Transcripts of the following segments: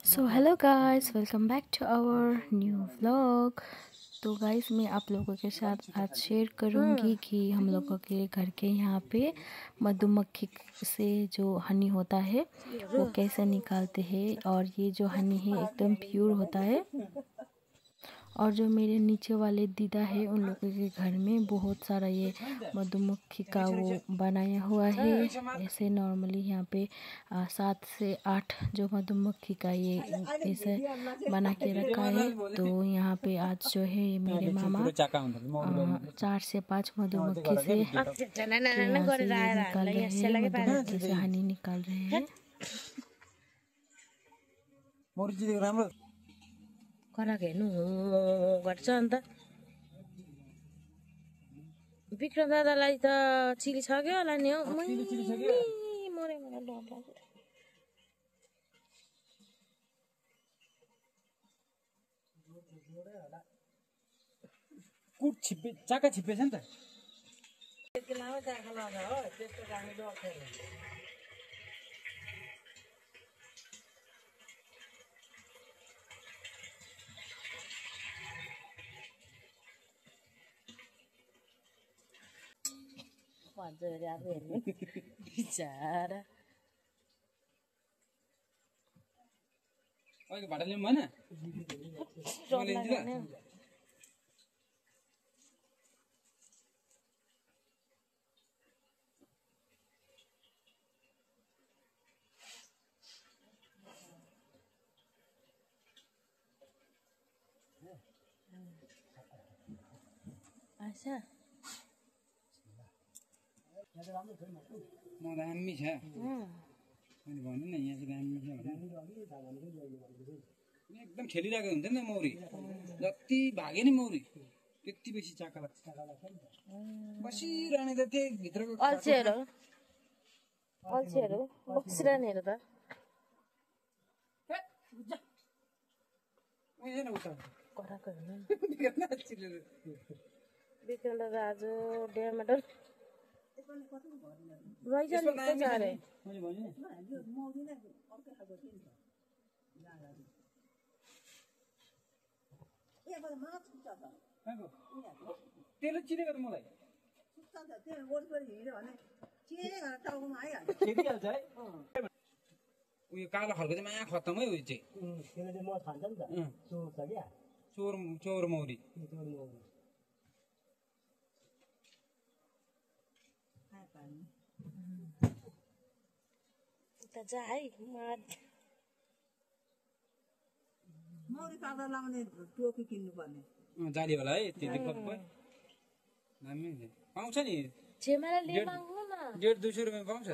So hello guys, welcome back to our new vlog. तो guys, मैं आप लोगों के साथ आज शेयर करूंगी कि हम लोगों के घर के यहाँ पे मधुमक्खी से जो हनी होता है वो कैसे निकालते हैं। और ये जो हनी है एकदम प्योर होता है। और जो मेरे नीचे वाले दीदा है उन लोगों के घर में बहुत सारा ये मधुमक्खी का वो बनाया हुआ है। ऐसे नॉर्मली यहाँ पे 7 से 8 जो मधुमक्खी का ये ऐसे बना के रखा है। तो यहाँ पे आज जो है मेरे मामा 4 से 5 मधुमक्खी से यहाँ से ये निकाल रहे हैं, मधुमक्खी से हनी निकाल रहे हैं। कराएको हेर्नु गर्छ अन्त विक्रम दादालाई त चिली छ क्या होला नि हौ मरे मलाई डर लाग्यो। कुट छिप्पे चाका छिप्पेछ नि त त्यति लामो चाका लाउँदा हो त्यस्तो राख्नु डर भन्छ अरे अब हेर्नु बिचारा अहिले भाडा ल्याउँ भएन डर लाग्ने अच्छा म दामी छ मैले भने नि यहाँ चाहिँ दामी छ एकदम खेलिरहेको हुन्छ नि मौरी जति भागे नि मौरी त्यति बेसी चाका लाग्छ बसिरहने त त्यही भित्रको अल्छीहरू बसिरहनेहरू त कराएको हेर्नु विक्रम दादा आज ड्यामेटर रहेछ नि अरे त्यसले चिनेको त मलाई उयो कालो खालको चाहिँ माया खत्तमै उयो चाहिँ चोर चोर मौरी उता जा है मौरी काट्दा लाउने टोपी किन्नु पर्ने जालीवाला है त्यति कप्पै दामी हुन्छ पाउँछ नि छेमालाई लिएर माग्नु न 150-200 रुपियाँ पाउँछ है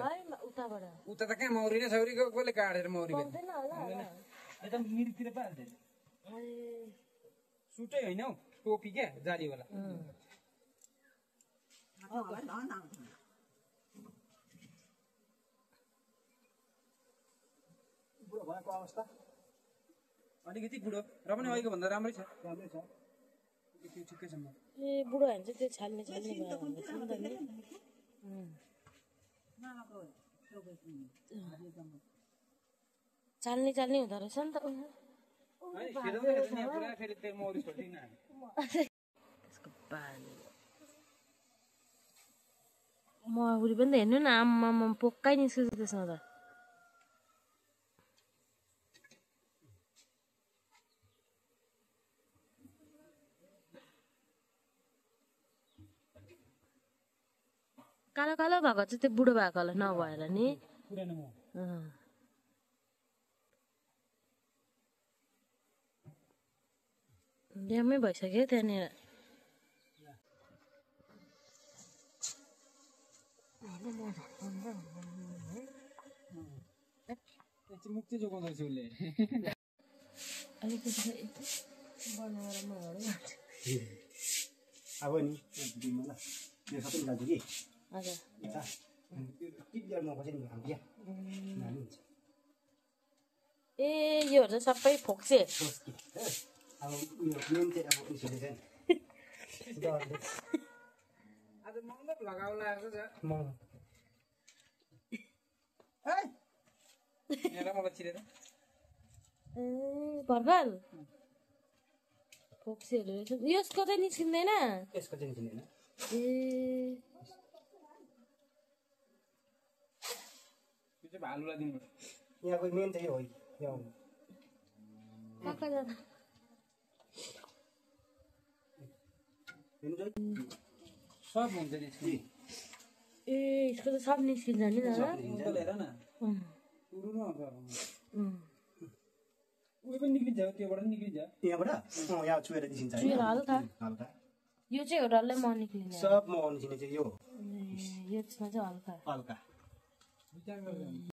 उताबाट उता त कहाँ मौरी नै छौरी कसले काटेर मौरी पाउँदैन होला यता मिरिकतिर पाइहाल्छ सुटै होइन हौ टोपी क्या जालीवाला बुढो भएको अवस्था अलिकति बुढो र पनि अहिलेको भन्दा राम्रै छ त्यो ठिकै छ म ए बुढो भने चाहिँ त्यो छाल्ने भयो चाल्ने हुँदो रहेछ नि त त्यसको बानी मौरी पनि त हेर्नु न आम्मा पोक्कै निस्किन्छ त्यसमा त कालो कालो भएको चाहिँ त्यो बुढो भएको होला नभएर नि ड्यामै भइसक्यो त्यहाँनिर मुख चाहिँ जोगाउँदैछ उसले अलिकति बनाएर म अब नि यो सबै दाजु कि हजुर ए योहरू चाहिँ सबै फोक्से अब उयो मेन चाहिँ अब उसले चाहिँ आज महँगो लगाउला जस्तो छ यहाँ मलाई चिरेर भर्खर फोक्सीहरू रहेछ यसको चाहिँ निस्किँदैन यसको चाहिँ निस्किँदैन ए त्यो चाहिँ भालुलाई दिनु यहाँको मेन चाहिँ हो यहाँ कहाँ जाँदा हेर्नु चाहिँ सब हुन्छ त्यसको ए यसको त सब निस्किन्छ नि दादा उनीहरूले हेर न अँ, उड्नु आउँछ अँ। उयो पनि निक्लिन्छ त्योबाट पनि निक्लिन्छ यहाँबाट यहाँ चुहेर निस्किन्छ चुहेर होइन हल्का हल्का यो चाहिँ हो डल्लै म निक्लिने सब म निस्किने चाहिँ यो ए, यसमा चाहिँ हल्का हल्का विचार गर्दैन